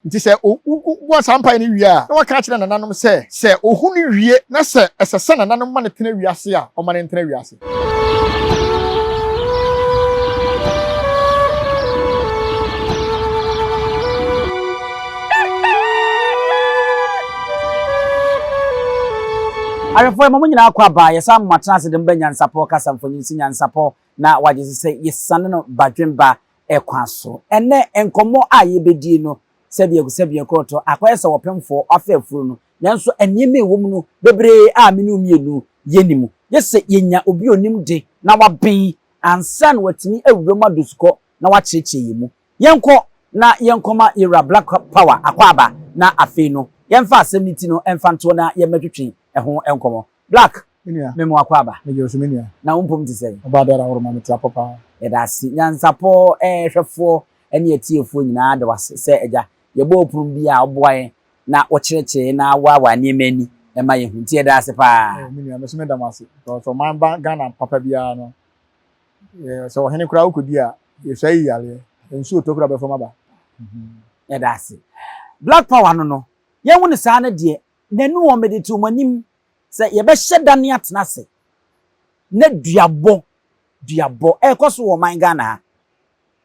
Nti sɛ wobɔ saa mpae no wie a, na waka akyerɛ nananom sɛ, sɛ ohu no wie na sɛ ɛsɛ sɛ nananom ma no tena wiase a, ɔmma no ntena wiase. Ahwɛfoɔ yɛma mo nyinaa kɔ aba, yɛsan mo atena ase de mo ba nyansapɔ kasa mfonyin si nyansapɔ na wagye so sɛ yɛsane no badwemba kwan so. Ɛnnɛ nkɔmmɔ a yɛbɛdie no, sɛdeɛ sɛdeɛ korɔtɔ akɔyɛ sɛ ɔpemfoɔ afa afuro no, nanso nneɛma a ɛwɔ mu no bebree a me ne wo mmienu yɛnnim. Gye sɛ yɛnya obi a ɔnim de na waben ansa na watumi awura mu adosukɔ na wakyerɛkyerɛ yɛn mu. Yɛnkɔ na yɛnkɔma Yɛwura Black Power akwaaba na afei no yɛmfa asɛm no ti no mfa ntoɔ na yɛmmɛtwetwe ɛho nkɔmmɔ. Black, Me nua. Me mo akwaaba. Megye wo so me nua. Na wo mpom te sɛn? Ɔbaa dada woroma me te apɔ paa. Yɛda ase. Nyansapɔ hwɛfoɔ ne atiefoɔ nyinaa da wo ase sɛ agya yɛbɔ wo pono bi a woboa yɛn na wokyerɛkyerɛ yɛn na wowaawaa nneɛma ani ma yɛhu nti yɛda ase paa. Oh me nua me nso meda mo ase because ɔman ba Ghana papa biara no sɛ ɔhene koraa wokɔdi a yɛsua yi yareɛ nsuo tɔ koraa bɛfam aba. Yɛda ase. Black power no no yɛhu no saa no deɛ N'anu wɔ mede too mo anim sɛ yɛbɛhyɛ da ne atena ase na duabɔ, duabɔ ɛrekɔ so wɔ ɔman Ghana ha,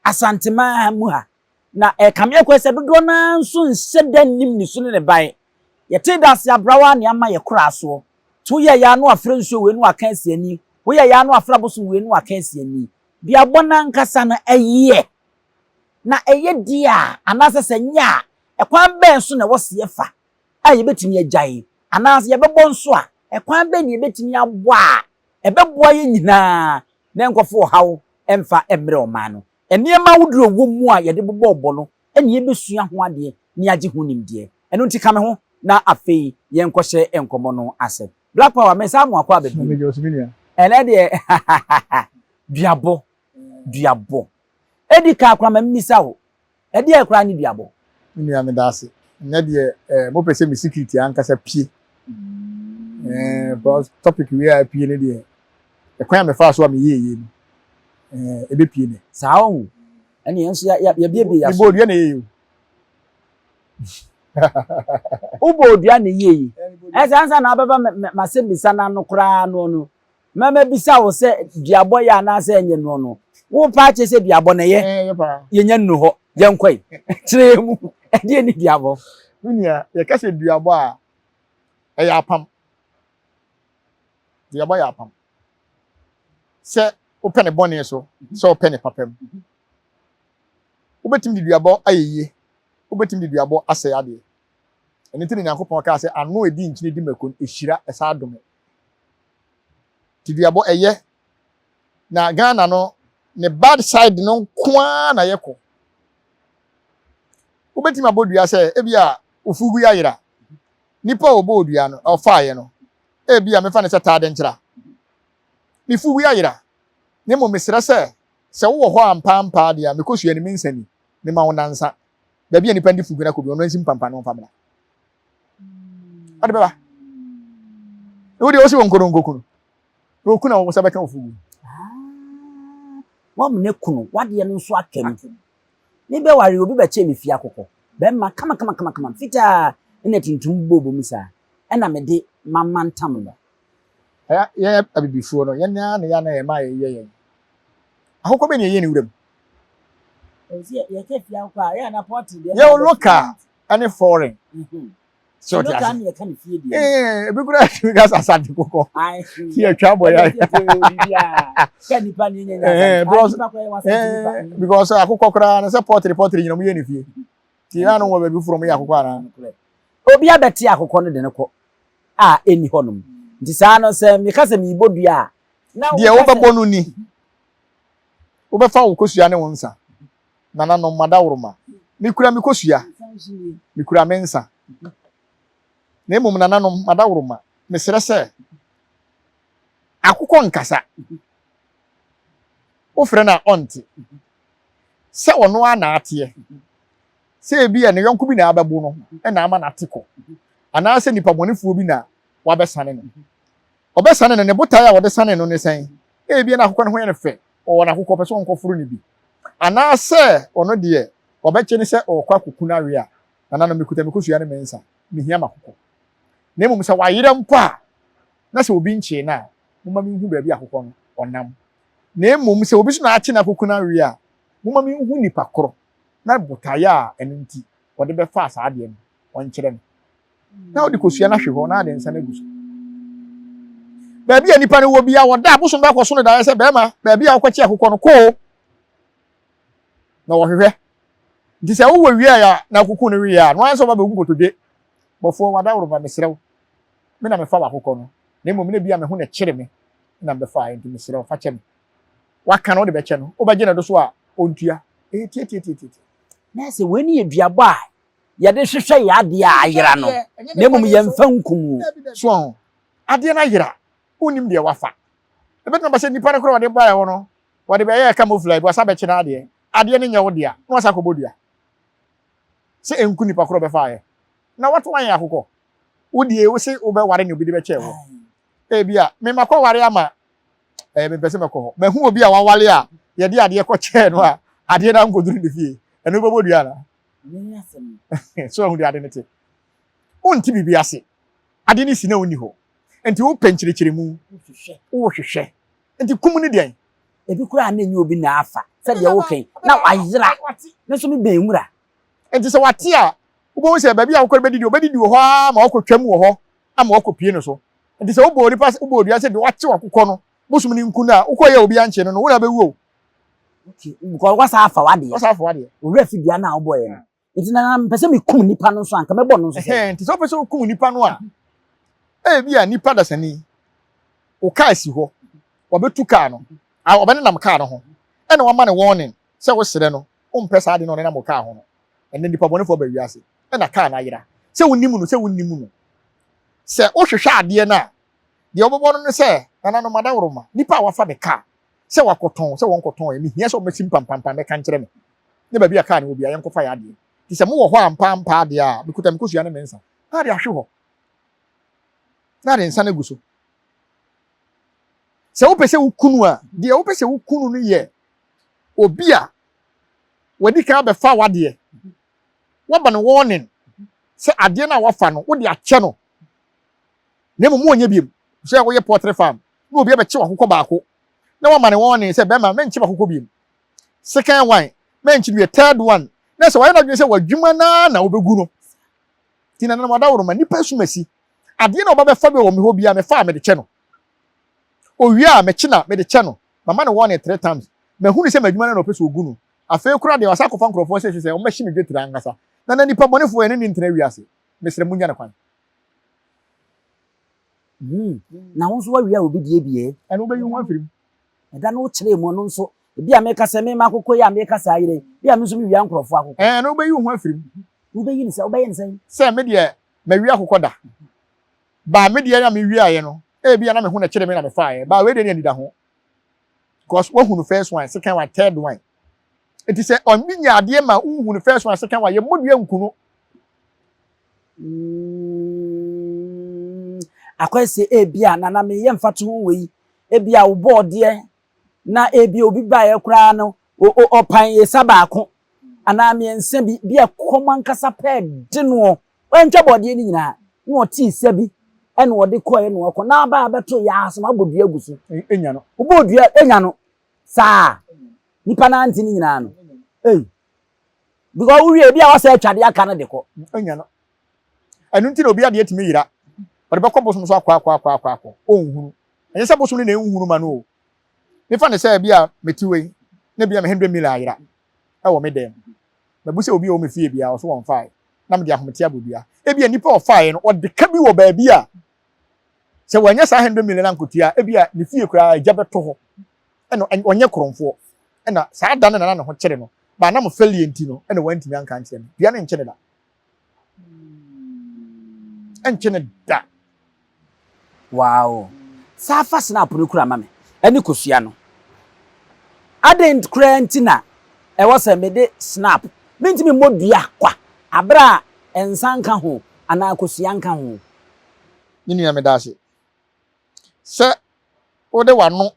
Asanteman ha mu ha. Na ɛrekame akɔ sɛ dodoɔ no ara nso nhyɛ da nnim ne su ne ne ban. Yɛtee da ase abrawa ne ama yɛ koraa soɔ. To yɛ yɛ ano afrɛ nsuo wei no aka asi ani, woyɛ yɛ ano afrɛ abosom wei no aka asi ani. Duabɔ no ankasa no ɛyɛ, na ɛyɛ deɛ a anaasɛ sɛ nyɛ a, ɛkwan bɛn so na ɛwɔ sɛ yɛfa a yɛbɛtumi agyae, anaa sɛ yɛbɛbɔ nso a, ɛkwan bɛn na yɛbɛtumi abɔ a ɛbɛboa yɛn nyinaa na ɛnkɔfa ɔhaw mfa mmrɛ ɔman no? Nneɛma ahodoɔ a ɛwɔ mu a yɛde bobɔbɔ no na yɛbɛsua ho adeɛ na yɛagye ho nimdeɛ. Ɛno nti ka me ho na afei yɛnkɔhyɛ nkɔmmɔ no ase. Black Power, mesan mo akɔ aba bio. Ɛnɛ deɛ duabɔ, duabɔ. Ɛdi kan koraa ma memmisa wo, Ɛdeɛn koraa ne duabɔ? Me nua meda ase. Nnɛ deɛ eh, mopɛ sɛ me secret ankasa pie. Eh, because topic wei a apue no deɛ, ɛkwan a mefaa so a meyɛɛ yei no, eh, ɛbɛpie nɛ. Saa ɔho. Ɛne yɛn nso yɛbiebie yɛaso. Mebɔɔ dua na ɛyɛ yie o. Wobɔɔ dua na ɛyɛ yie. Ɛsɛ ansa na abɛba m'asɛmmisa no ano koraa no no, Ma mabisa wo sɛ duabɔ yɛ anaasɛ ɛnyɛ noɔ no, wo paa kyerɛ sɛ duabɔ na ɛyɛ? Ɛyɛ paa. Yɛnya nnuru hɔ, yɛnkɔ yi. Kyerɛ yɛn mu, ɛdeɛn ne duabɔ? Me nua, yɛka sɛ duabɔ a, ɛyɛ apam. Duabɔ yɛ apam. Sɛ wopɛ ne bɔne so, sɛ wopɛ ne papa mu. Wobɛtumi de duabɔ ayɛ yie, wobɛtumi de duabɔ asɛe adeɛ. Ɛno nti na Nyankopɔn kaa sɛ ano a ɛdi nkyene di mako no, ɛhyira, ɛsan dome. Nti duabɔ ɛyɛ. Na Ghana no ne bad side no nko ara na yɛkɔ. Wobɛtumi abɔ dua sɛ ebi a ofugu yi ayera. Nipa a ɔbɔɔ dua no, ɔfaeɛ no, ebi a mefa no sɛ taade nkyera. Me fugu yi ayera. Na mmom mesrɛ sɛ, sɛ wowɔ hɔ ampaampaa deɛ a, mekɔsua no mensa ni. Mema wo nansa. Baabi a nipa no de fugu no akɔ bi, ɔno nsi mpampa no ɔmfa mmra. Ɔde bɛba. Na wodeɛ ɔsi wɔn nkɔ no nkɔku no. Na ɔku na wɔn nsa bɛka ofugu. Ah, wɔn ne kunu, wadeɛ no nso atwam. Me bɛware obi bɛkyɛ me fie akokɔ. Bɛrima kama kama kama kama fitaa ɛna tuntum bɔbɔ mu saa. Ɛna mede mamantam no. Ɛyɛ yɛn abibifoɔ no, yɛn ara na yɛn na yɛma yɛyɛ yɛn. Akokɔ bɛ na yɛyɛ ne wuram. Yɛwɔ local ɛne foreign. Sɛ ɔte ase. Ee, ebi kura tumi ka sɛ asante kokɔ. Ti atwa bɔ ya. Ee, because ee, because akokɔ koraa no sɛ pɔtiri pɔtiri nyina ɔmo yɛ ne fie. Ti yɛn ano wɔ baabi foforɔ ɔmo yɛ akokɔ anaa. Obi abɛte akokɔ no de no kɔ a ɛnni hɔnom. Nti saa no sɛ meka sɛ merebɔ dua a, na Deɛ wobɛbɔ no ni. Wobɛfa wo kosua ne wo nsa. Nananom, m'adaworoma, mekura me kosua, mekura me nsa. Na mmom nananom, m'adaworoma, mesrɛ sɛ, akokɔ nkasa. Wofrɛ no a ɔnte. Sɛ ɔno ara na ateɛ. Sɛ ebia ne yɔnko bi na abɛbo no na ama no ate kɔ. Anaasɛ nipa bɔnefoɔ bi na wabɛsane no. Ɔbɛsane no, ne botaeɛ a ɔde sane no ne sɛn? Ebia na akokɔ no ho yɛ no fɛ, ɔwɔ n'akokɔ, ɔpɛ sɛ ɔnkɔforo no bi. Anaasɛ ɔno deɛ, ɔbɛkye no sɛ ɔrekɔ akɔku no awe a, Nananom, mekuta me kosua ne me nsa, mehia m'akokɔ. Na mmom sɛ wayera mpo a, na sɛ obi nkyee no a, momma menhu baabi a akokɔ no ɔnam. Na mmom sɛ obi nso na akye no akoko no awe a, momma menhu nipa korɔ, na botaeɛ a ɛno nti ɔde bɛfaa saa adeɛ no, ɔnkyerɛ me. Na wode kosua no ahwe hɔ na ade nsa no agu so. Baabi a nipa no wɔ biara, wɔda abosom bɛkɔ so no daeɛ sɛ bɛrima, baabi a wokɔkye akokɔ no, kɔ o. Na wɔhwehwɛ. Nti sɛ wowɔ wie a na akoko no wie a, no ara sɛ wɔba bɛgu nkotodwe. Bɔfoɔ, wadaworoma, mesrɛ wo, me na mefa w'akokɔ no, na mmom na bi a me ho na ɛkyere me na mebɛfaeɛ, nti mesrɛ wo, fa kyɛ me. Waka no, wode bɛkyɛ no, wobɛgye no do so a, ɔntua. Ɛyɛ tiatiatiatia. Na sɛ wei ne yɛ duabɔ a yɛde hwehwɛ yɛ adeɛ a ayera no, na mmom yɛmfa nkum wo. So ahu? Adeɛ no ayera, wonnim deɛ wafa. Ɛbɛtumi aba sɛ nipa no koraa a ɔde baeɛ hɔ no, wɔde bɛyɛɛ camouflage, wasa bɛkye n'adeɛ. Adeɛ no nyɛ wo dea, na wasa akɔbɔ dua sɛ ɛnku nipa korɔ bɛfaeɛ. Na wato ayɛn akokɔ. Wo deɛ wo se wobɛware ne obi de bɛkyɛɛ wo. Ebia me makɔware ama ɛɛ mempɛ sɛ mɛkɔ hɔ. Mahu obi a waware a yɛde adeɛ kɔkyɛɛ no a adeɛ no ankɔduru ne fie. Ɛno wobɛbɔ dua anaa? So ahu deɛ ade no te? Wonte biribi ase. Ade no si na wonni hɔ. Nti wopɛ nkyerɛkyerɛmu. Wohwehwɛ. Nti kum ne deɛn? Ebi koraa na ɛnyɛ obi na afa sɛdeɛ woka yi na wayera. Me nso mebɛn nwura. Nti sɛ wate a, wobɛhu sɛ baabi a wokɔ no bɛdidi, ɔbɛdidi wɔ hɔ ara ma wakɔtwam wɔ hɔ ama wakɔpue no so. Nti sɛ wobɔ onipa, wobɔ odua sɛ deɛ wakye wakokɔ no, bosom no nku no a, wokɔyɛ obi ankye no no, wo na wobɛwu o. Okay, because wasa afa w'adeɛ. Wasa afa w'adeɛ. Owura fi dua no a wobɔeɛ no. Nti na mepɛ sɛ mekum nipa no nso a, nka mɛbɔ no nso sɛ. Nti sɛ wopɛ sɛ wokum nipa no a, ebi a nipa dasani, wo kaa si hɔ, wabɛtu kaa no, ɔbɛnenam kaa no ho, ɛna wama no warning sɛ wosrɛ no, wompɛ saa ade no ɔnenam wo kaa ho no. Ɛnnɛ nnipa bɔnefoɔ aba wiase, ɛna kaa no ayera. Sɛ wonim no, sɛ wonnim no. Sɛ wohwehwɛ adeɛ no a, deɛ wobɛbɔ no ne sɛ, nananom adaworoma, nipa a wafa me kaa, sɛ wakɔtɔn, sɛ wɔnkɔtɔn ɛ, mehia sɛ wɔmmɛsi mpampampa mmɛka nkyerɛ me, ne baabi a kaa no wɔ biara, yɛnkɔfa yɛn adeɛ. Nti sɛ mowɔ hɔ ampa ampa adeɛ a, mekuta me kosua ne me nsa, na ade ahwe hɔ, na ade nsa no agu so. Sɛ wopɛ sɛ woku no a, deɛ wopɛ sɛ woku no no yɛ obi a wadi kan abɛfa w'adeɛ, woaba no warning sɛ adeɛ no a wafa no, wode akyɛ no, na mmom wonyɛ biom. Sɛ woyɛ poultry farm na obi abɛkye w'akokɔ baako na wama no warning sɛ bɛrima menkye m'akokɔ biom. Second one, menkye bio, third one, na sɛ wayɛ n'adwene sɛ w'adwuma no ara na wobɛgu no. Nti nananom adaworoma, nnipa asumasi, adeɛ na ɔba bɛfa bi wɔ me hɔ biara mefa a mede kyɛ no. Owie a mekye na mede kyɛ no. Mama no warning three times. Mahunu sɛ m'adwuma no na ɔpɛ sɛ ɔgu no. Afei koraa deɛ wasan akɔfa nkurɔfoɔ sɛ sɛ wɔmmɛhye me dwetire ankasa. Nana nipa bɔnefoɔ yɛne no ntena wiase. Mesrɛ monnya no kwan. Hmm, na wo nso woawia obi deɛ bi ɛ? Ɛno wobɛyi wo ho afiri mu. Ɛda no wokyerɛɛ mu ɔno nso, ebi a meka sɛ me m'akokɔ yi a meka saa yerɛ yi, bi a me nso mewia nkurɔfoɔ akokɔ. Ɛno wobɛyi wo ho afiri mu. Wobɛyi no sɛ, wobɛyɛ no sɛn? Sɛ me deɛ mawia akokɔ da. Baa me deɛ a mewiaeɛ no, ebia na me ho na ɛkyere me na mefaeɛ. Baa wei deɛ ne anidaho. Because woahu no first one, second one, third one. Nti sɛ ɔnye nya adeɛ ma wohu no first one, second one, yɛmmɔ dua nku no. Akɔyɛ sɛ ebia nana meyɛ mfatoho wei, ebia wo bɔɔdeɛ na ebia obi baeɛ koraa no ɔpan esa baako anaa mmiɛnsa bi, bi a kɔm ankasa pɛɛ de noɔ, wantwa bɔɔdeɛ no nyinaa, na ɔtee sa bi ɛna ɔde kɔɛ na ɔkɔ na aba abɛto yɛ asɛm abɔ dua gu so. Enya no. Wobɔ dua enya no saa nipa no ante ne nyinaa no. Ei. Because wowie ebi a wasɛ atwa de aka no de kɔ. Enya no. Ɛno nti na obi adeɛ tumi yera. Ɔde bɛkɔ bosom so akɔ akɔ akɔ akɔ akɔ. Ɔnhunu. Ɛnyɛ sɛ bosom no na ɛnhunu ma no o. Mefa no sɛ ebi a mete wei na ebi a me hundred million ayera ɛwɔ me dan mu. Mabu sɛ obi a ɔwɔ me fie biara ɔso wɔmfae na mede ahomete abɔ dua. Ebia nipa a ɔfaeɛ no ɔde ka bi wɔ baabi a sɛ wanyɛ saa hundred million ankotua a ebia ne fie koraa gya bɛtɔ hɔ. Ɛna ɔnyɛ korɔmfoɔ. Ɛna saa da no na na ne ho kyere no. But na mo fɛlie nti no ɛna wantumi anka ankyerɛ me. Dua no nkye no da. Ɛnkye no da. Wow. Saa fa snap no kura ma me. Ɛne kosua no. Adɛn koraa nti na ɛwɔ sɛ mede snap? Mentumi mmɔ dua kwa abere a nsa nka ho anaa kosua nka ho. Me nua meda ase sɛ wode w'ano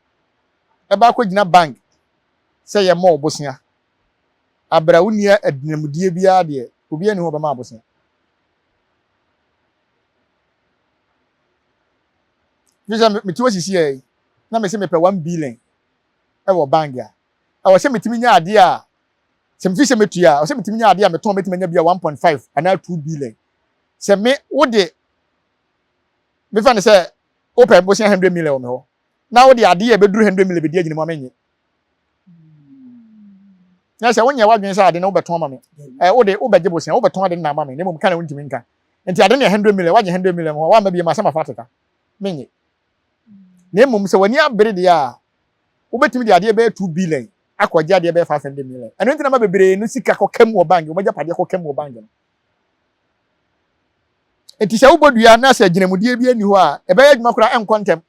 ɛba akɔgyina bank sɛ yɛmmɔ wo bosea. Abere a wonni adinamdie biara deɛ obiara nni hɔ a ɔbɛma wo bosea. Fi sɛ mete hɔ sisi yi na mese mepɛ 1 billion ɛwɔ bank a, ɛwɔ sɛ metumi nya adeɛ a sɛ mefi sɛ metua a, ɛwɔ sɛ metumi nya adeɛ a metɔn metumi anya bi a 1.5 anaa 2 billion. Sɛ me wode mefa ne sɛ wopɛ bosia 100 million wɔ me hɔ na wode adeɛ a ɛbɛduru 100 million bɛdi agyina mu a, menye. Na sɛ wonyɛ w'adwene sɛ ade no wobɛtɔn ama me, ɛ wode wobɛgye bosia, wobɛtɔn ade no na ama me, na mmom ka na wontumi nka. Nti ade no yɛ 100 million, woagye 100 million hɔ, woamma bi ma asɛm afa ateka, menye. Na mmom sɛ w'ani abere deɛ a, wobɛtumi de adeɛ bɛyɛ 2 billion akɔgye adeɛ bɛyɛ 500 million. Ɛno nti na ma bebree no sika kɔka mu wɔ bank, wɔbɛgye padeɛ kɔka mu wɔ bank no. Nti sɛ wobɔ dua na sɛ gyinamudeɛ bi ani hɔ a, ɛbɛyɛ adwuma koraa ɛnkɔ ntɛm.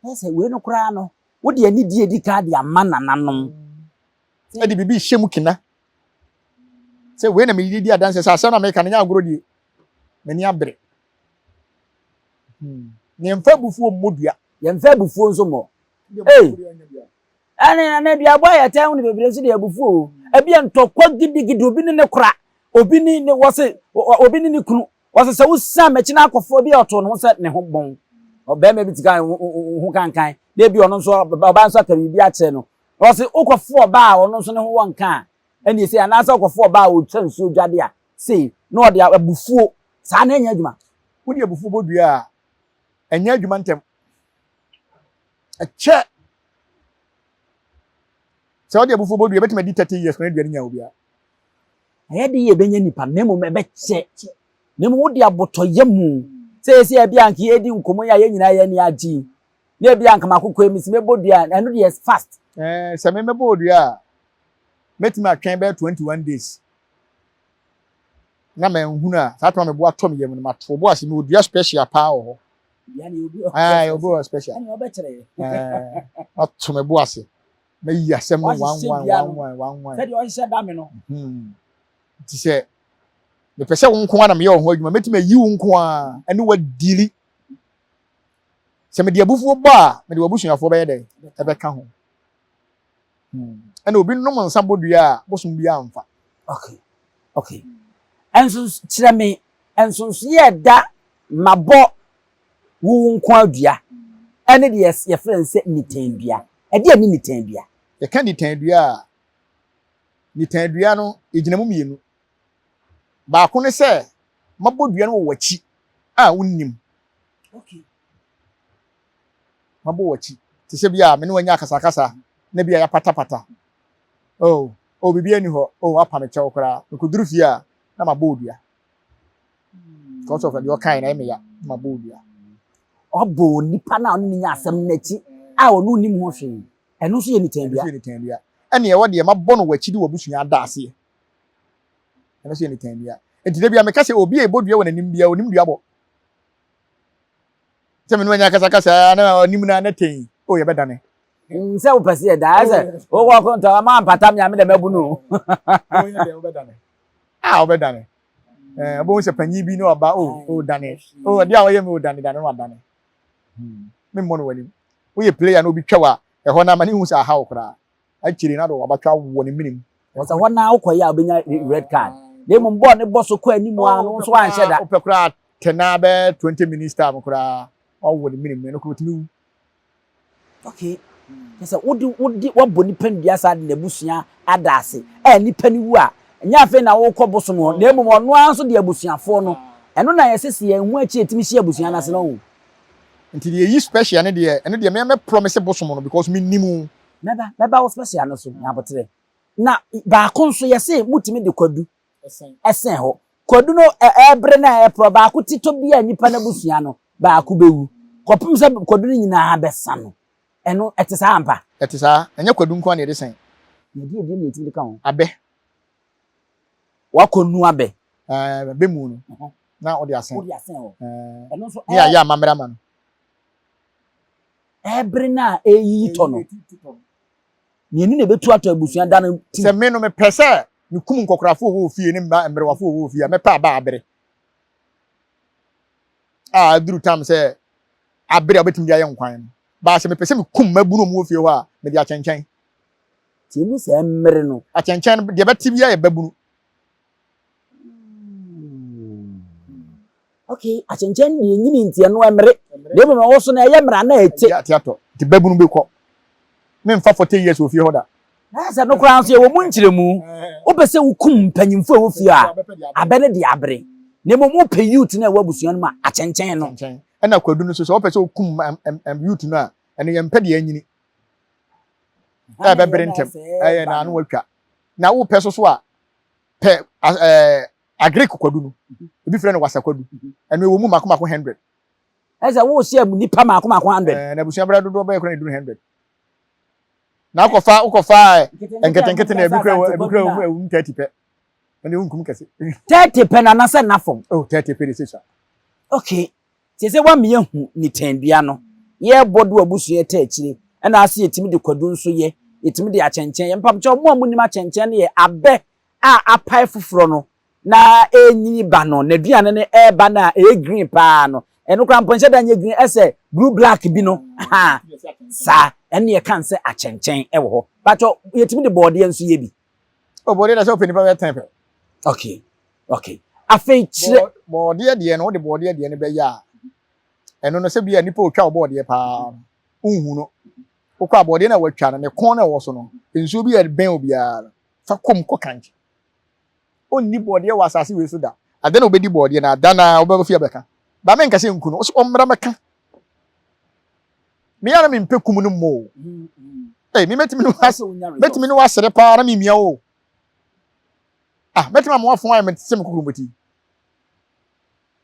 Sɛ wei no koraa no, wode anidie di ka de ama nananom. Ɛde biribi hyɛ mu kena sɛ wei na mede di adanse sɛ asɛm na meka no nyɛ agorɔ die, m'ani abere. Na yɛmfa abufuo mmɔ dua. Yɛmfa abufuo nso mmɔ. Ei! Ɛne na duabɔ a yɛtɛn ho no bebree nso de abufuo o. Ebi yɛ ntɔkwa gidigidi, obi ne ne kora, obi ne ne wɔse obi ne ne kunu wɔse sɛ wosan m'akyi na akɔfo obi a ɔto ne ho sɛ ne ho bɔn. Ɔbɛrima bi ti ka ho kankan na ebi ɔno nso ɔbaa nso aka biribi akyerɛ no. Wɔse wokɔfo ɔbaa a ɔno nso ne ho wɔ nka a, ɛne sei, anaasɛ wokɔfo ɔbaa a ɔtwa nsuo dwade a sei, na ɔde abufuo saa na ɛnyɛ adwuma. Wode abufuo bɔ dua a, ɛnyɛ adwuma ntɛm. Ɛkyɛ. Sɛ wode abufuo bɔ dua, ɛbɛtumi adi 30 years kwan dua no nya obiara. Ɛyɛ de yɛ ɛbɛnya nipa, na mmom ɛbɛkyɛ. Na mmom wode abotɔyɛ mu sɛ yɛsɛ ebi anka yɛdi nkɔmmɔ yi a, yɛn nyinaa yɛn ani agye, na ebi anka makokɔ yi mesi mɛbɔ dua, ɛno deɛ fast. Sɛ me mɛbɔ dua a, mɛtumi atwɛn bɛyɛ 21 days na manhunu a, saa toma meboa tɔ me yam no, mato bo ase. Mewɔ dua special paa wɔ hɔ. Obi wɔ special. Mato me bo ase, mayi asɛm no one one one one one one. Sɛdeɛ ɔhyehyɛ dame no. Nti sɛ mepɛ sɛ wo nko ara na meyɛ wo ho adwuma, mɛtumi ayi wo nko ara ɛne wadili. Sɛ mede abufuo bɔ a, mede w'abusuafoɔ bɛyɛ dɛn? Ɛbɛka ho. Ɛna obi nom nsa bɔ dua a, bosom bi amfa. Okay, ɛnso kyerɛ me nsonsoyɛ ɛda mabɔ wo nko adua ɛne deɛ yɛfrɛ no sɛ nitan dua. Ɛdeɛ ne nitan dua? Yɛka nitan dua a, nitan dua no yɛgyina mu mmienu. Baako ne sɛ mabɔ dua no wɔ w'akyi a wonnim. Mabɔ w'akyi te sɛ bi a me ne wanya akasakasa na bi a yɛapatapata, oh, biribi ani hɔ, oh, apa me kyɛw koraa, mekɔduru fie a na mabɔ wo dua because of deɛ ɔkae na ɛyɛ me ya, na mabɔ wo dua. Ɔbɔ nipa no a ɔne ne nya asɛm n'akyi a ɔno nim ho hwee, ɛno nso yɛ nitan dua. Ɛno nso yɛ nitan dua. Ɛne ɛwɔ deɛ mabɔ no w'akyi de w'abusua ada aseɛ, ɛno nso yɛ nitan dua. Nti da bi a meka sɛ obi a ɛbɔ dua wɔ n'anim bia onim dua bɔ. Sɛ me ne wanya kasakasa na ɔnim na ne ten o, yɛbɛdane. Sɛ wopɛ sɛ yɛda ayɛ sɛ wokɔ kɔntɔ ma mpata me a, mede mabu no. Wobɛdane a, wobɛdane. Wobɛhu sɛ panyin bi ne ɔba o, o dane o, ɛdeɛ a ɔyɛ me o, dane dane no adane. Memmɔ no w'anim. Woyɛ player na obi twa wo a, ɛhɔ no ama ne hu sɛ aha wo koraa akyire na de wabatwa wɔ ne menem. Wɔsɛ hɔ na wokɔyɛ a, wobɛnya red card, na mmom bɔɔl ne bɔ so kɔ anim a no nso anhyɛ da. Wopɛ koraa tɛna bɛyɛ 20 minutes time koraa, wawɔ ne menem, ɛno koraa otumi wu. Okay, kyɛ sɛ wode wabɔ nipa no dua saa de n'abusua ada ase a, nipa no wu a, ɛnyɛ afei na wokɔ bosom hɔ, na mmom ɔno ara nso de abusuafoɔ no, ɛno na yɛsɛ sɛ yɛn ho akyi yɛtumi hyia abusua no ase no ho. Nti deɛ yɛyi special ne deɛ, ɛno deɛ mɛmɛ promise bosom no because menim wo. Mɛba wo special no so nyabotrɛ. Na baako nso yɛse mutumi de kwadu ɛsɛn hɔ. Kwadu no ɛbere na ɛporɔ baako titɔ bi a, nipa n'abusua no baako bɛwu kɔpem sɛ kwadu no nyinaa bɛsa no. Ɛno ɛte saa ampa? Ɛte saa. Ɛnyɛ kwadu nko a na yɛde sɛn. Yɛde ebien na yɛtumi de ka ho. Abɛ. Wakɔ nu abɛ. Bɛ mu no na wode asɛn. Wode asɛn hɔ. Ɛno nso ne yɛayɛ amammerɛ ama no. Ɛbere no a ɛyiyi tɔ no, mmienu na ɛbɛtu atɔ abusua da no ti. Sɛ me no mepɛ sɛ mekum nkɔkorafoɔ wɔ fie ne mma mmerewafoɔ wɔ fie a, mɛpɛ aba abere a aduru tam sɛ abere a wobɛtumi de ayɛ nkwan no baa. Sɛ mepɛ sɛ mekum mmabunu mu wɔ fie hɔ a, mede akyɛnkyɛn. Nti ɛmu sɛ mmere no. Akyɛnkyɛn no deɛ bɛte bi ayɛ babunu. Okay, akyɛnkyɛn deɛ nyini nti ɛno ɛmmere. Na mmom ɛwɔ so no ɛyɛ mmara na ɛte. Ate atɔ. Nti babunu bɛkɔ. Memfa 40 years wɔ fie hɔ da. Na sɛ no koraa nso yɛwɔ mu nkyerɛmu. Wopɛ sɛ wokum mpanyimfo a ɛwɔ fie a, abɛ no de abere. Na mmom wopɛ youth no a ɛwɔ abusua no mu a, akyɛnkyɛn no. Akyɛnkyɛn. Ɛna kwadu no nso, sɛ wopɛ sɛ wokum youth no a, ɛno yɛmpɛ deɛ anyini. A ɛbɛbere ntɛm. Ɛyɛ na ano atwa. Na wopɛ so so a, pɛ ɛɛ agric kwadu no. Ebi frɛ no wasa kwadu. Ɛno ɛwɔ mu mako mako 100. Ɛsɛ wohyɛ nipa mako mako 100. Ɛɛ na abusua bɛrɛ dodoɔ bɛyɛ kora na eduru 100. Na akɔfa wokɔfa nketenkete na ebi kura ebi kura ewu ewu 30 pɛ. Ɛna ewu nkum kɛse. 30 pɛ na anasɛ na fam. Oh, 30 pɛ de sɛ sa. Okay. Te sɛ wama yɛahu ne tɛndua no, yɛrebɔ do abusua ɛta akyire, ɛna ase yɛtumi de kwadu nso yɛ, yɛtumi de akyɛnkyɛn yɛ. Mpabokyɛw, mo a monim akyɛnkyɛn no yɛ abɛ a apae foforɔ no na ɛrenyini ba no, n'aduane no ɛreba no a ɛyɛ green paa no, ɛno koraa mpo nhyɛ da nyɛ green, ɛsɛ blue black bi no, ha saa, ɛne yɛka no sɛ akyɛnkyɛn ɛwɔ hɔ. Mpakyɛw, yɛtumi de bɔɔdeɛ nso yɛ bi. O, bɔɔdeɛ deɛ sɛ wopɛ nipa bɛyɛ 10 pɛ. Okay. Okay. Afei kyerɛ. Bɔɔdeɛ deɛ no, wode bɔɔdeɛ deɛ no bɛyɛ a, ɛno no sɛ bi a nipa otwa wo bɔɔdeɛ paa no, wonhu no. Wokɔ a bɔɔdeɛ no a watwa no, ne kɔn no a ɛwɔ so no, nsuo bi a ɛbɛn obiara no, fa kɔm kɔ kankye. Ɔnni bɔɔdeɛ wɔ asase wei so da. Ada na obɛdi bɔɔdeɛ no, ada na wobɛba fie abɛka. Ba menka sɛ nku no, wo sɛ ɔmmra mɛka. Me ara mempɛ kum no mmɔ o. Ei, me mɛtumi ne wasere paa na memia o. Ah, mɛtumi ama wafon ayɛ me te sɛ me kokuroboti.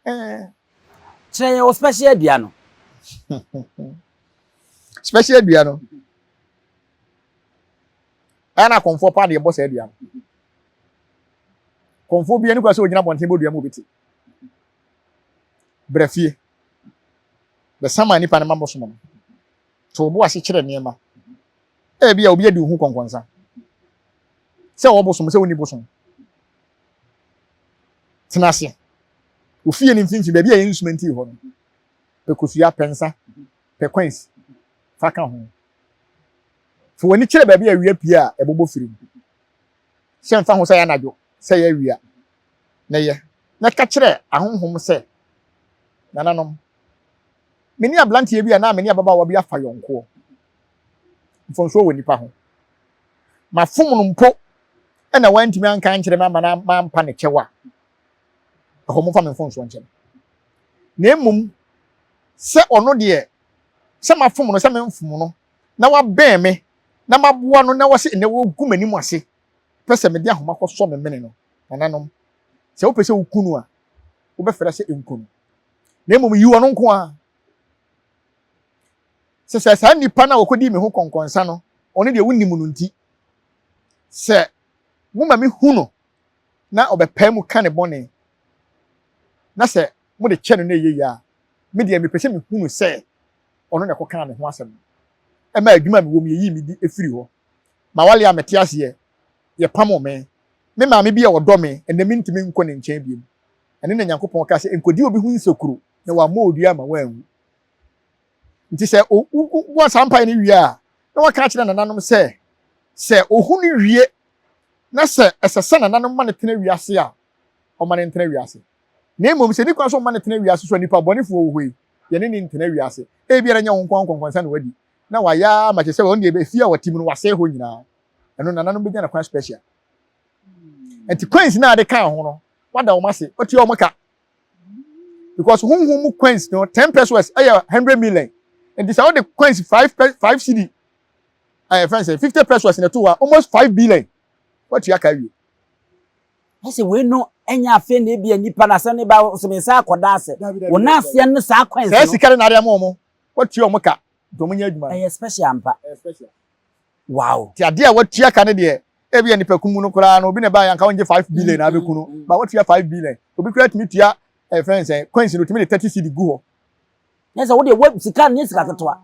Eh. Kyerɛ yɛn wo special dua no. Special dua no. Ɛyɛ na akɔmfoɔ paa de ɛbɔ saa dua no. Kɔmfoɔ bi ani kura sɛ ogyina abɔnten bɔ dua mu obi te. Brɛ fie. Bɛsama nipa no ma bosom no. To wo bo ase kyerɛ nneɛma. Ebi a obi adi wo ho kɔnkɔnsa. Sɛ ɔwɔ bosom, sɛ onni bosom. Tena ase. Wo fie no mfimfini, baabi a yɛn nsumantii hɔ no, pɛ kosua, pɛ nsa, pɛ coins fa ka ho. Fa w'ani kyerɛ baabi a awia pue a ɛbobɔ firi no. Sɛ mfa ho sɛ ɛyɛ anadwo, sɛ ɛyɛ awia, na yɛ. Na ka kyerɛ ahonhom sɛ, Nananom, me ne aberanteɛ bi anaa me ne ababaawa bi afa yɔnkoɔ. Mfomsoɔ wɔ nnipa ho. Mafom no mpo na wantumi anka ankyerɛ me amma na mampa ne kyɛw a, ɛhɔ momfa me mfomsoɔ nkyɛ me. Na mmom sɛ ɔno deɛ, sɛ mafom no, sɛ memfom no, na wabɛn me, na maboa no, na wɔse nnɛ wɔgu m'anim ase pɛ sɛ mede ahoma kɔsɔ me mene no, nananom, sɛ wopɛ sɛ woku no a, wobɛfrɛ sɛ nku no. Na mmom yi ɔno nko ara. Sɛ sɛ saa nipa no a ɔkɔdii me ho kɔnkɔnsa no, ɔno deɛ wonim no nti, sɛ moma me hu no na ɔbɛpae mu ka ne bɔne, na sɛ mode kyɛ no na ɛyɛ yie a, me deɛ mepɛ sɛ mehunu sɛ ɔno na ɛkɔkaa me ho asɛm no. Ɛma adwuma a mewɔ mu yɛyii me di firii hɔ. M'awale a mete aseɛ, yɛpamoo me. Me maame bi a ɔdɔ me, ɛnnɛ mentumi nkɔ ne nkyɛn bio. Ɛno na Nyankopɔn kaa sɛ, Nkɔdi obi ho nsekuro na wammɔ wo dua ama woanwu. Nti sɛ wobɔ saa mpae no wie a, na waka akyerɛ nananom sɛ, sɛ ohu no wie na sɛ ɛsɛ sɛ nananom ma no tena wiase a, ɔmma no ntena wiase. Na mmom sɛ ɛni kwan sɛ ɔma no tena wiase so a, nnipa bɔnefoɔ wɔ hɔ yi, yɛne no ntena wiase. Ebia na ɛnyɛ wo nko ara nkɔnkɔnsa na wadi, na wayɛ ara ma kyerɛ sɛ ɔno deɛ efie a ɔte mu no, wasɛe hɔ nyinaa. Ɛno nananom bɛnya no kwan special. Nti coins no a ade kaa ho no, wada wɔn ase, watua wɔn ka. Because honhom mu coins no, 10 pesos ɛyɛ 100 million. Nti sɛ wode coins 5 5 cedi, ɛyɛ fɛn sɛ 50 pesos na ɛto hɔ a, almost 5 billion. Watua ka awie. Ɛsɛ wei no ɛnyɛ afei na ebia nipa na asɛm ne ba sɛ me nsa akɔda ase. Wɔn aseɛ no saa coins no. Saa sika no na ade ama wɔn. Watua wɔn ka. Nti wɔn nyɛ adwuma no. Ɛyɛ special ampa. Ɛyɛ special. Wow. Ti adeɛ a watua ka no deɛ, ebia nipa kum no koraa no, obi na ɛbaeɛ anka ɔngye 5 billion na abɛku no, ba watua 5 billion. Obi koraa tumi tua ɛyɛ fɛn sɛn, coins no otumi de 30 cedi gu hɔ. Nyɛ sɛ wodeɛ wa sika no nyɛ sika ketewa.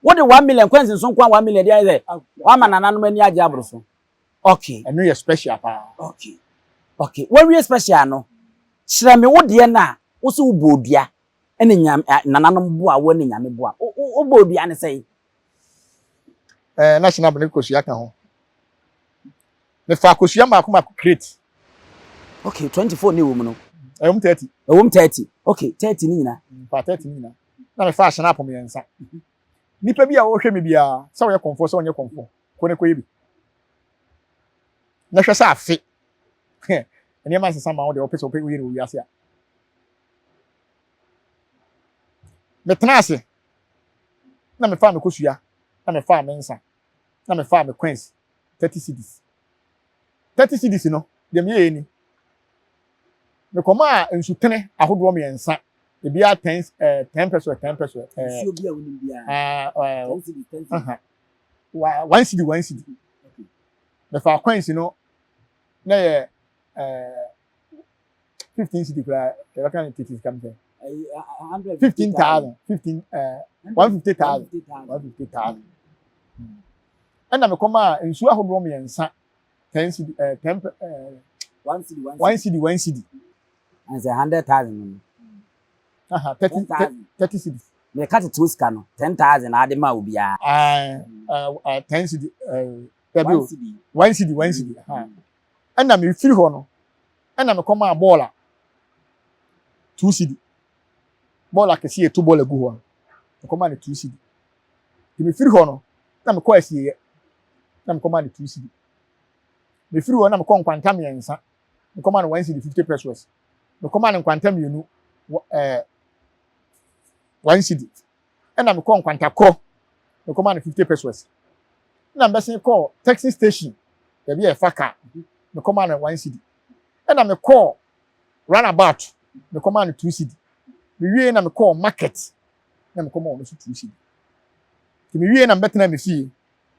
Wode 1 million coins nso nko a 1 million deɛ ayɛ sɛ wama nananom ani agye aboro so. Okay. Ɛno yɛ special paa. Okay. Okay. Wawie special no, kyerɛ me wo deɛ no a wo se wobɔ odua ɛna nyame nananom boa wo ɛna nyame boa wo. Wobɔ odua ne sɛn? Ɛɛ na shinab ne kosua ka ho. Mefa kosua mako mako crate. Okay, 24 ne ɛwɔ mu no. Ɛwɔ mu 30. Ɛwɔ mu 30. Okay, 30 ne nyinaa. Fa 30 ne nyinaa. Na mefaa hyɛnaapo mmiɛnsa. Nipa bi a ɔrehwɛ me biara, sɛ ɔyɛ kɔmfoɔ sɛ ɔnyɛ kɔmfoɔ, kɔ ne kɔyɛ bi. Na hwɛ sɛ afe nneɛma nsesa ma wo deɛ wɔpɛ sɛ wɔpɛ woyɛ no wɔ wiase a. Metena ase na mefaa me kosua na mefaa me nsa na mefaa me coins 30 cedis. 30 cedis no deɛ meyɛɛ ni. Mekɔmaa nsutene ahodoɔ mmiɛnsa, ebiara 10 eh, 10 peso, 10 peso. Eh, Nsuo bi a wonim biara. Eh, 10 cedis, 10 cedis. Uh -huh. 1 cedi, 1 cedi. Okay. Mefaa coins no na yɛ eh, 15 cedi koraa, yɛbɛka no tete sika m sɛ. 15,000, 15, eh, 150,000, 150,000. Ɛna mekɔmaa nsuo ahodoɔ mmiɛnsa 10 cedi, eh, 10, eh, 1 cedi, 1 1 cedi, 1 cedi. And say 100,000 no. Aha, 30, 30 cedis. Meka tete wo sika no, 10,000 ade ma obiara. Ah, uh, 10 cedi, dabi o, 1 cedi, 1 cedi. Ha. Ɛna mefiri hɔ no, ɛna mekɔmaa bɔɔla 2 cedi. Bɔɔla kɛse yɛ to bɔɔla gu hɔ no, mekɔmaa no 2 cedi. Nti mefiri hɔ no, na mekɔ asieɛ, na mekɔmaa no 2 cedi. Mefiri hɔ na mekɔ nkwanta mmiɛnsa, mekɔmaa no 1 cedi 50 pesos. Mekɔmaa no nkwanta mmienu, 1 cedi. Ɛna mekɔ nkwanta korɔ, mekɔmaa no 50 pesos. Ɛna mbɛsen kɔɔ taxi station, baabi a yɛfa car, mekɔmaa no 1 cedi. Ɛna mekɔɔ runabout, mekɔmaa no 2 cedi. Mewie na mekɔɔ market, na mekɔmaa ɔno nso 2 cedi. Nti mewie na mbɛtena me fie,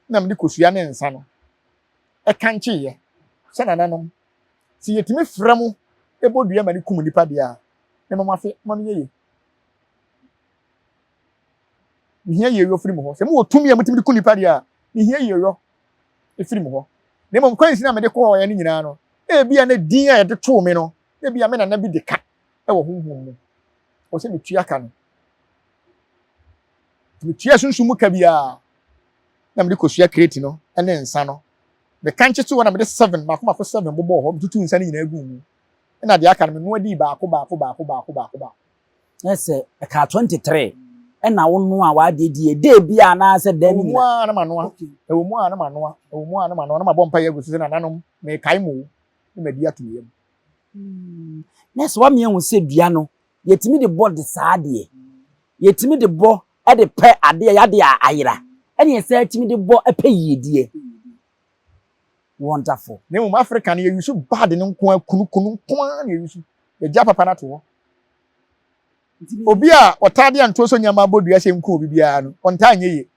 na mede kosua ne nsa no ɛkankyeeɛ sɛ nananom, sɛ yɛtumi frɛ mo bɔ dua ma no kum nipa deɛ a, mema mo afe ma no nyɛ yie. Mehia yieyɔ firi mo hɔ. Sɛ mowɔ tumi a motumi de ku nipa deɛ a, mehia yieyɔ firi mo hɔ. Na mmom kwansin a mede kɔɔeɛ no nyinaa no, ebia na din a yɛde too me no, ebia me nana bi de ka wɔ honhom mu. Ɛwɔ sɛ metua ka no. Nti metua sunsum mu ka biara na mede kosua kreti no ne nsa no. Mekankye so hɔ na mede seven mako mako seven bobɔɔ hɔ, metutuu nsa no nyinaa guu mu. Ɛna deɛ aka no menoa dii baako baako baako baako baako baako. Na sɛ ɛkaa 23 ɛna wonoa w'adeɛ die dee bi anaasɛ dɛn Ɛwɔ mu ara na manoa, ɛwɔ mu ara na manoa, ɛwɔ mu ara na manoa, na mabɔ mpaeɛ agu so sɛ nananom mekae mo o, na madi ato me yam. Na sɛ woama yɛahu sɛ dua no yɛtumi de bɔ de saa adeɛ, yɛtumi de bɔ de pɛ adeɛ yadeɛ a ayera, ɛne yɛsan tumi de bɔ pɛ yiedie. Wonderful. Na mmom Africa no yɛyusu bad no nko ara, kunu kunu nko ara na yɛyusu. Yɛgya papa no ato hɔ. Obi a ɔtaa de antoɔ sɛ nneɛma abɔ dua sɛ nku obi biara no, ɔntaa nyɛ yie.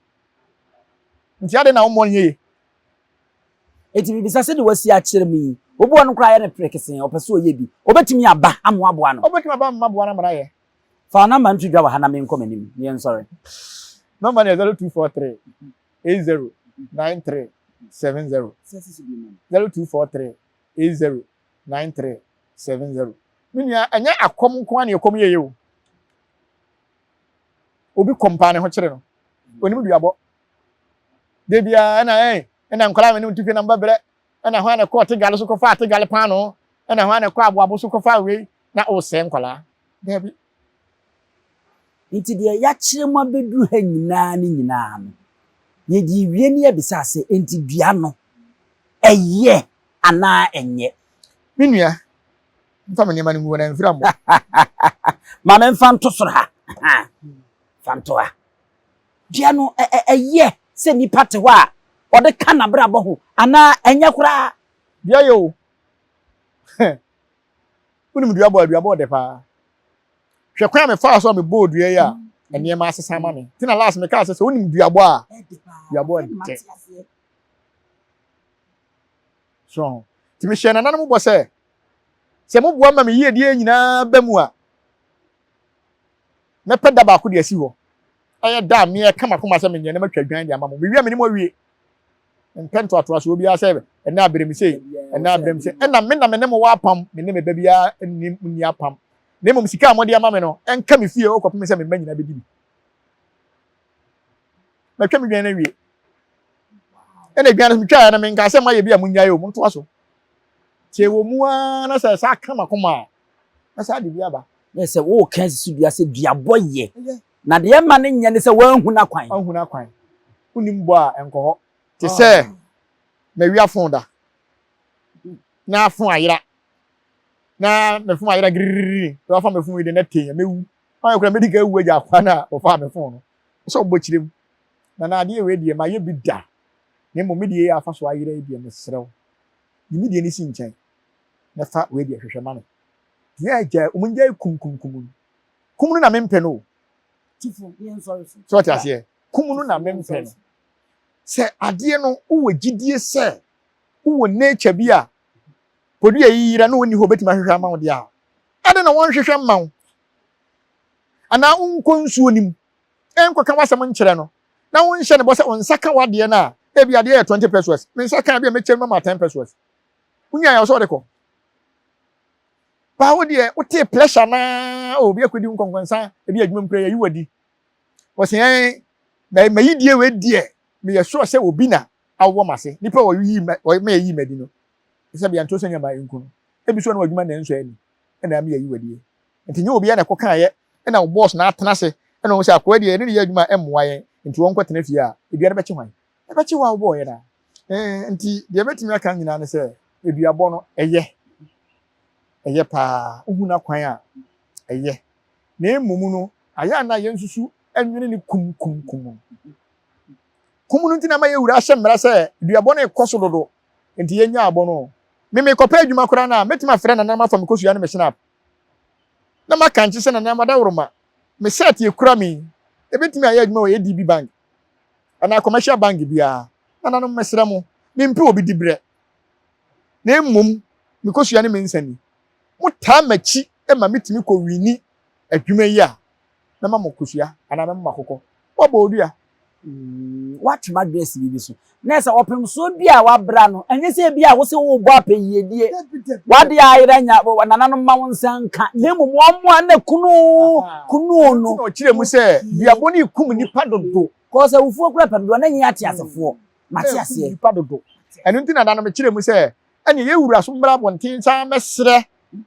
Nti adɛn na wommɔ no nyɛ yie? Enti mibisa sɛdeɛ wasi akyerɛ me yi, obi wɔ hɔ no koraa ayɛ no perekesee, ɔpɛ sɛ ɔyɛ bi, ɔbɛtumi aba ama woaboa no? Ɔbɛtumi aba ama maboa no ama no ayɛ. Fa wo nɔmba no to dwa wɔ ha na menkɔ m'anim na yɛnsɔre. Nɔmba no yɛ 0243 80 93 70. 0243 80 93 70. Me nua, ɛnyɛ akɔm nko ara na ɛkɔm yɛyɛ o. Obi kɔm paa ne ho kyere no. Onim duabɔ. Da biara ɛna ɛn ɛna nkwadaa me ne ntufe na mbɛbrɛ ɛna hwan na ɛkɔɔ tegale so kɔfaa tegale paano ɛna hwan na ɛkɔ aboabo so kɔfaa wei na ɔresɛe nkwadaa. Daabi. Nti deɛ yɛakyerɛ mu abɛduru ha nyinaa ne nyinaa no, yɛde rewie ne yɛabisa sɛ, enti dua no, ɛyɛ anaa ɛnyɛ? Me nua, mfa me nneɛma no ngu hɔ na mfiri ammɔ. Ma memfa nto soro ha. Fa nto ha. Dua no, ɛyɛ sɛ nipa te hɔ a ɔde ka n'abrabɔ ho anaa ɛnyɛ koraa? Dua yɛ o. Wonim dua bɔ a, dua bɔ ɔdɛ paa. Hwɛ kwan a mefaa so a mebɔɔ dua yi a nneɛma asesa ama me. Nti na last mekaa sɛ sɛ wonim dua bɔ a, dua bɔ ɔdɛ. So ho. Nti mehyɛɛ nananom bɔ sɛ, sɛ moboa ma me yiedie nyinaa ba mu a, mɛpɛ da baako de asi hɔ. Ɛyɛ da a meɛka m'akoma sɛ menyɛ na matwa dwan de ama mo. Mewie a me ne mo awie. Mempɛ ntoatoasoɔ biara sɛ ɛnɛ abrɛ me sei, ɛnɛ abrɛ me sei. Ɛna me na me ne mo wɔ apam, me ne me ba biara nni nni apam. Na mmom sika a mode ama me no, ɛnka me fie hɔ kɔpem sɛ me mma nyinaa bɛdi bi. Matwa me dwan no awie. Ɛna dwan no metwaeɛ no menkaa sɛ moayɛ bi a monnyae o, montoa so. Nti ɛwɔ mu ara na sɛ saa ka m'akoma a, na saa de bi aba. Na sɛ woka si so dua sɛ duabɔ yɛ, Na deɛ ɛma no nyɛ ne sɛ wanhu n'akwan. Wanhu n'akwan. Wonim bɔ a, ɛnkɔ hɔ. Te sɛ mawia fon da, na fon ayera, na me fon ayera giririri, na wafa me fon yi de na tee, mɛwu. Ɔyɛ koraa mɛdi ka awu agya akoa no a wɔfaa me fon no. Sɛ ɔbɔ kyerɛ mu. Na na adeɛ wei deɛ mayɛ bi da, na mmom me deɛ yi a afa so ayera yi deɛ mesrɛ wo, yi me deɛ no si nkyɛn na fa wei deɛ hwehwɛ ma me. Deɛ agya, wɔn ngyae kum kum kum no. Kum no na mempɛ no o. So ɔte aseɛ? Kum no na mempɛ no. Sɛ adeɛ no wowɔ gyidie sɛ wowɔ nature bi a podua yi yera na ɔnni hɔ obɛtumi ahwehwɛ ama wo deɛ a, adɛn na wɔnhwehwɛ mma wo? Anaa wonkɔ nsuo no mu nkɔka w'asɛm nkyerɛ no na wonhyɛ no bɔ sɛ wo nsa ka w'adeɛ no a, ebi adeɛ yɛ 20 pesos, me nsa ka a ebi a mɛkyɛ mu ama 10 pesos. Wonyaeɛ a wo sɛ wode kɔ. Paa wo deɛ wotee pressure naa oh, obi akɔdi nkɔnkɔnsa ebi adwuma mu kura yɛyi wadi. Wɔsɛ yɛn na mayi die wei deɛ meyɛ sure sɛ obi na awɔ m'ase. Nipa a wɔyi ma yɛyi m'adi no sɛ bia nto sɛ nneɛma nku no. Ebi so na w'adwuma na ɛnsɔ ani ɛna ama yɛyi w'adie. Nti nyɛ obiara na ɛkɔkaeɛ ɛna wo boss na atena ase ɛna ɔhu sɛ akoa deɛ yɛne no yɛ adwuma a ɛmmoa yɛn nti ɔnkɔtena fie a, dua no bɛkye hwan? Ɛbɛkye wo a wobɔeɛ no ara. Nti deɛ mɛtumi aka nyinaa ne sɛ aduabɔ no ɛyɛ, ɛyɛ paa, wohu n'akwan a ɛyɛ. Na mmom no ayɛ a na yɛnsusu nwene ne kum kum kum no. Kum no nti na ama yɛwura ahyɛ mmara sɛ duabɔ no rekɔ so dodo nti yɛnnya abɔ no. Me mekɔpɛ adwuma koraa no a, mɛtumi afrɛ Nana mafa me kosua ne me snap na maka nkye sɛ Nana madaworoma me set ekura me yi, ebetumi ayɛ adwuma wɔ ADB bank anaa commercial bank biara. Nananom mesrɛ mo, mempɛ obi dibrɛ na mmom me kosua ne me nsa ni. Motaa m'akyi ma metumi kɔ wini adwuma yi a, mɛma mo kosua anaa mɛma mo akokɔ. Woabɔ wo dua. Mm, woatwe m'adwene asi biribi so. Na ɛsɛ ɔpemsoɔ bi a wabra no, ɛnyɛ sɛ ebi a wo sɛ worebɔ apɛ yiedie, w'adeɛ ayera nya, nananom ma wo nsa nka, na mmom wɔn a na kunu kunu no. Ɛno nti na ɔkyerɛ mu sɛ duabɔ no rekum nnipa dodo. Kɔɔ sɛ awufoɔ kura pɛ dodoɔ, na nyɛ ateasefoɔ. Mate Ɛrekum aseɛ. nnipa dodo. Ɛno nti na da no mekyerɛ mu sɛ ɛneɛ yɛn wura so mmra abɔnten nsan mmɛsrɛ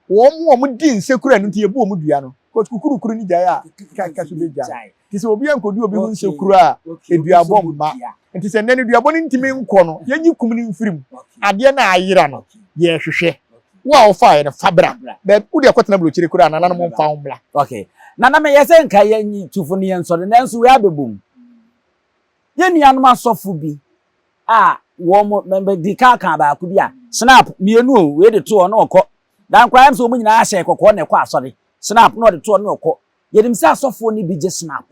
wɔn a wɔdi nsekuro a ɛno nti yɛbu wɔn dua no. Cause kukurukuru no gyae a, kaka so bɛgyae. Nti sɛ obi ankɔdi obi ho nsekuro a, aduabɔ mma. Nti sɛ nnɛ no duabɔ no ntumi nkɔ no, yɛnyi kum no mfiri mu. Adeɛ no a ayera no, yɛrehwehwɛ. Wo a wofaeɛ no, fa bra. Baabi, wode akɔtena aburokyire koraa a, nananom mfa wo mmra. Okay. Nana meyɛ sɛ nka yɛnyi tufo no yɛnsɔre nanso wei abɛbom. Yɛn nuanom asɔfo bi a wɔn di kan kaa baako bi a snap mmienu o wei de to hɔ na ɔkɔ. Dankwa ayam sɛ wɔn nyinaa hyɛ kɔkɔɔ na ɛkɔ asɔre. Snap na ɔde to hɔ na ɔkɔ. Yɛnim sɛ asɔfoɔ no bi gye snap.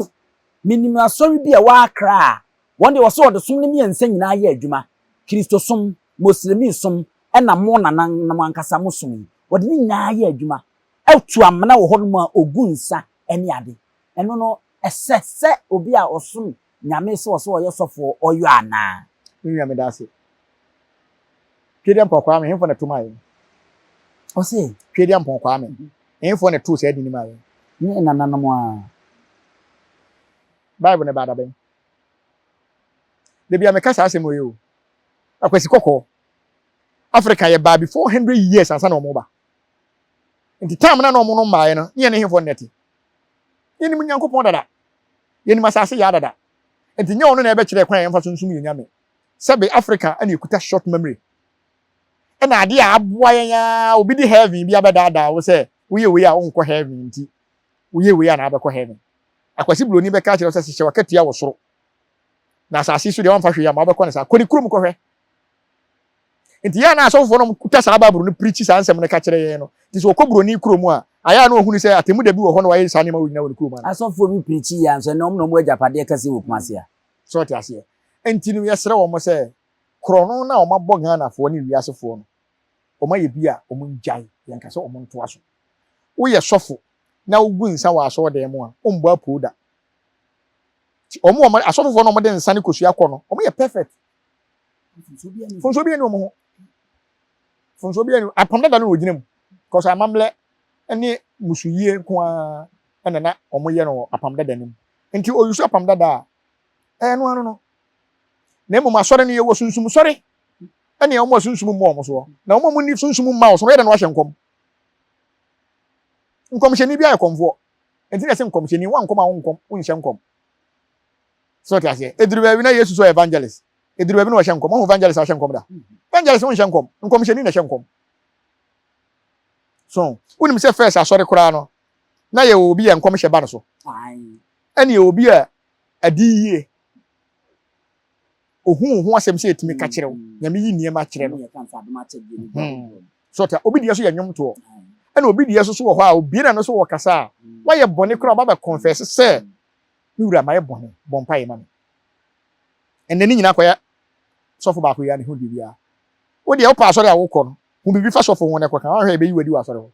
Menim asɔre bi a ɛwɔ Accra a wɔn deɛ wɔsɛ wɔde som no mmiɛnsa nyinaa yɛ adwuma. Kristosom, Moslemi som ɛna mo nananom ankasa mo som yi. Wɔde ne nyinaa yɛ adwuma. Ɛtu amena wɔ hɔnom a ɔgu nsa ne ade. Ɛno no ɛsɛ sɛ obi a ɔsom Nyame sɛ ɔsɛ ɔyɛ sɔfoɔ ɔyɔ anaa? Me nua meda ase. Twedeampɔn Kwame, henfoɔ na ɛto maa yɛn? Ɔse. Twedeampɔn Kwame, henfoɔ na ɛtoo saa din no maa yɛn? Ne nananom a. Bible no ɛbaa da bɛn? Da biara meka saa asɛm wei o. Akwasi kɔkɔɔ, Africa yɛbaa before 100 years ansa na wɔn ba. Nti time no a na wɔn no mmaeɛ no, ne yɛne henfoɔ na ɛte? Yɛnim Nyankopɔn dada. Yɛnim asase yaa dada. Nti nyɛ ɔno na ɛbɛkyerɛ kwan a yɛmfa so nsom yɛn Nyame. Sɛbe Africa na ɛkuta short memory. Ɛna adeɛ a aboa yɛn ara, obi de heaven bi abɛdaadaa wo sɛ woyɛ wei a wonkɔ heaven nti woyɛ wei a na abɛkɔ heaven. Akwasi Broni bɛka akyerɛ wo sɛ hyehyɛ w'akatua wɔ soro na asase so deɛ wamfa hwee amma wobɛkɔ no saa. Kɔ ne kurom kɔhwɛ. Nti yɛ a na asɔfofoɔ no kuta saa Bible no pirikyi saa nsɛm no ka kyerɛ yɛn no. Nti sɛ ɔkɔ buroni kurom a, ayɛ a na ɔhunu sɛ atemmuda bi wɔ hɔ na wayɛ saa nneɛma wɔ nyinaa wɔ ne kurom ana? Asɔfoɔ bi pirikyi yɛ a nso ɛnnɛ wɔn na wɔwɔ agyapadeɛ kɛseɛ wɔ Kumasi a. So ɔte aseɛ? Nti no yɛsrɛ wɔn sɛ korɔno no a wɔabɔ Ghanafoɔ ne wiasefoɔ no, wɔayɛ bi a wɔngyae, yɛnka sɛ wɔntoa so. Woyɛ sɔfo na wogu nsa wɔ asɔredan mu a, wombɔ apoo da. Nti wɔn a wɔn asɔfofoɔ no a wɔde nsa ne kosua kɔ no, wɔyɛ perfect. Mfomsoɔ biara nni wɔn ho. Mfomsoɔ biara nni apam dada no na wɔgyina mu. Because amammerɛ ne musuyie nko ara na na wɔyɛ no wɔ apam dada no mu. Nti ɔyusu apam dada a, ɛyɛ no ano no. Na mmom asɔre no yɛwɔ sunsum sɔre ɛne wɔn a sunsum mmɔ wɔn soɔ. Na wɔn a wɔnni sunsum mma wɔ so no yɛ dɛ na wɔahyɛ nkɔm. Nkɔmhyɛni bi ayɛ kɔmfoɔ. Nti na ɛsɛ nkɔmhyɛni, woankɔm a wonkɔm, wonhyɛ nkɔm. So ɔte aseɛ? Ɛduru baabi na Yesu sɛ evangelist. Ɛduru baabi na ɔhyɛ nkɔm. Ɔho evangelist a ɔhyɛ nkɔm da? Evangelist wonhyɛ nkɔm. Nkɔmhyɛni na ɛhyɛ nkɔm. So wonim sɛ first asɔre koraa no, na yɛwɔ obi a nkɔmhyɛ ba no so. Ɛne yɛwɔ obi a adi yie. Ohu ho asɛm sɛ ɛtumi ka kyerɛ wo. Nyame yi nneɛma kyerɛ no. So ɔte obi deɛ so yɛ nnwomtoɔ. Ɛna obi deɛ so so wɔ hɔ a obie na no so wɔ kasa a wayɛ bɔne koraa ɔba bɛ confess sɛ me wura mayɛ bɔne, bɔ mpaeɛ ma me. Ɛnnɛ ne nyinaa kɔyɛ sɔfo baako yi a ne ho biribiara. Wo deɛ wopɛ asɔre a wokɔ no, hu biribi fa sɔfo ho na ɛkɔka, woanhwɛ a ɛbɛyi w'adi wɔ asɔre hɔ.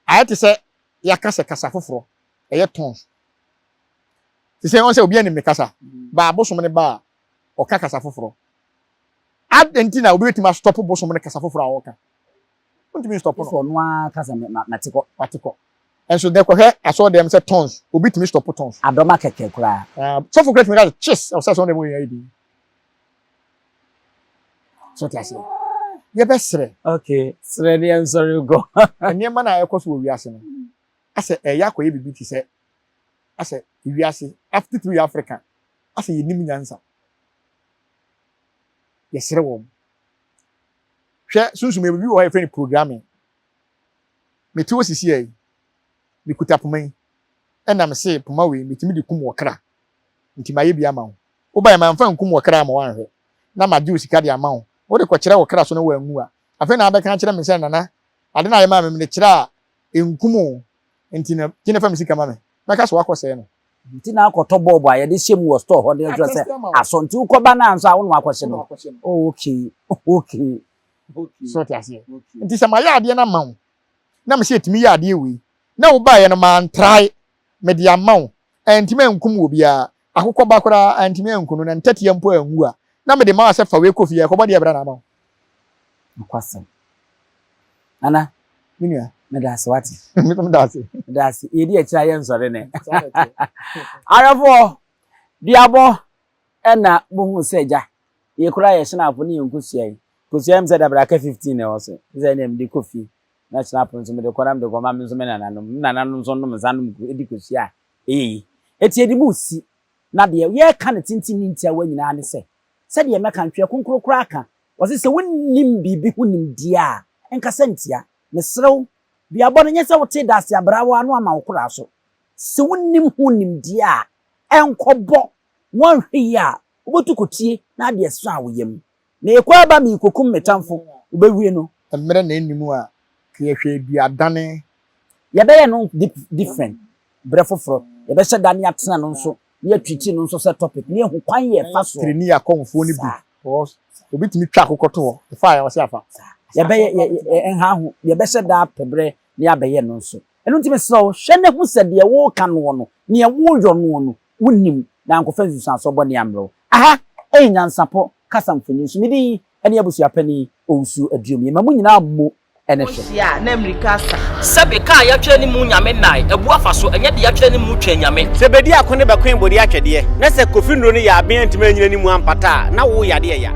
Ayɛ te sɛ yɛaka sɛ kasa foforɔ, ɛyɛ tongues. Te sɛ wɔn sɛ obi anim ne kasa, ba abosom ne ba a ɔka kasa foforɔ. Adɛn nti na obi bɛtumi astɔpo bosom ne kasa foforɔ a ɔka? Wontumi nstɔpo no. Ɔno ara kasa mate kɔ. Mate kɔ. Nso dɛ kɔhwɛ asɔre dɛm sɛ tons, obi tumi stɔpo tons. Adɔma kɛkɛ koraa. Ah, sɔfo koraa tumi ka sɛ kyes, ɛwɔ sɛ asɔre dɛm hɔ nyinaa yɛ din. So te aseɛ? Yɛbɛsrɛ. Okay, srɛ ne yɛnsɔre nkɔ. Nneɛma no a ɛkɔ so wɔ wiase no, asɛ ɛyɛ akɔyɛ biribi te sɛ, asɛ wiase, titiriw yɛ Africa, asɛ yɛnnim nyansa. Yɛsrɛ wɔn. Hwɛ, sunsum yɛ biribi wɔ hɔ a yɛfrɛ no programming. Mete hɔ sisiɛ yi, mekuta poma yi, ɛna mese poma wei metumi de kum ɔkra, nti mayɛ bi ama wo. Wobaeɛ mamfa nkum ɔkra ama woanhwɛ, na magye wo sika de ama wo, wode kɔkyerɛ wo kra so na wanwu a, afei na abɛka akyerɛ me sɛ Nana, ade no a yɛmaa me mede kyerɛ a ɛnkum wo, nti no gye na fa me sika ma me. Mɛka sɛ woakɔsɛe no. Nti na akɔtɔ bulb a yɛde hyɛ mu wɔ store hɔ de kyerɛ sɛ asɔ nti wokɔba no a nso a wo na wakɔhye no. Oh okay, okay. So wote aseɛ? Nti sɛ mayɛ adeɛ no ama wo, na mese ɛtumi yɛ adeɛ wei, na wobaeɛ no mantrae, mede ama wo, antumi ankum obiara, akokɔ ba koraa antumi anku no, na ntɛtea mpo anwu a, na mede ma wo sɛ fa wei kɔ fie, ɛkɔbɔ deɛ bra na ama wo. Nokwasɛm. Nana. Me nua. Meda ase wate. Me nso meda ase. Meda ase. Yɛdi akyire a yɛnsɔre nɛ. Awɛfoɔ, duabɔ ɛna mohu sɛ gya Yɛ koraa yɛ hynapo ne yɛ nkosua yi. Nkosua yi mesɛ dabere aka 15 na ɛwɔ so. Mesɛ ɛneɛ mede kɔ fie. Na hynapo nso mede kɔ na mede kɔma me nso me nananom. Me nananom nso nom nsa nom di kosua a ɛyɛ yi. Enti yɛde mu si. Na deɛ yɛreka no tenten ne ntiawa nyinaa ne sɛ, sɛdeɛ mɛka, Ntwerɛ Kronkron koraa ka, wɔse sɛ wonnim biribi ho nimdeɛ a, nkasa ntia. Mesrɛ wo, duabɔ no nyɛ sɛ wotee dase abrawa ano ama wo koraa so. Sɛ wonnim ho nimdeɛ a, nkɔbɔ. Woanhwɛ yie a, Wobɛtu kotie na ade asuan wo yam. Merekɔ aba merekɔkum me tamfo, wobɛwie no. Mmerɛ na ɛnni mu a ka yɛhwɛ duadane. Yɛbɛyɛ no different berɛ foforɔ. Yɛbɛhyɛ da ne yɛatena no nso na yɛatreati no nso sɛ topic na yɛahu kwan yɛfa soɔ. Tiri akɔmfoɔ no bi because obi tumi twa akokɔ to hɔ, ɛfa a ɔse afa. Saa. Yɛbɛyɛ yɛ yɛ ɛnha ho, yɛbɛhyɛ da apɛ berɛ na yɛabɛyɛ no nso. Ɛno nti mesrɛ wo, hwɛ na hu sɛ deɛ woreka noɔ no, neɛ woreyɔ noɔ no, wonnim, na ankɔfa nsunsuansoɔ bɔne ammrɛ wo. Aha yɛ Nyansapɔ kasa mfonyin so. Me din ne Abusuapanin Owusu Aduom. Yɛma mo nyinaa mo ne hwɛ. Wohyia a, na mmirika asa. Sɛbe ka a yɛatwerɛ ne mu Nyame nnae abu afa so, ɛnyɛ de yɛatwerɛ ne mu twɛn Nyame. Sɛ bedi ako ne bɛkoe bode atwɛdeɛ, na sɛ Kofi nnuro no yɛ aben antumi anyina ne mu ampata a, na wo yadeɛ ya.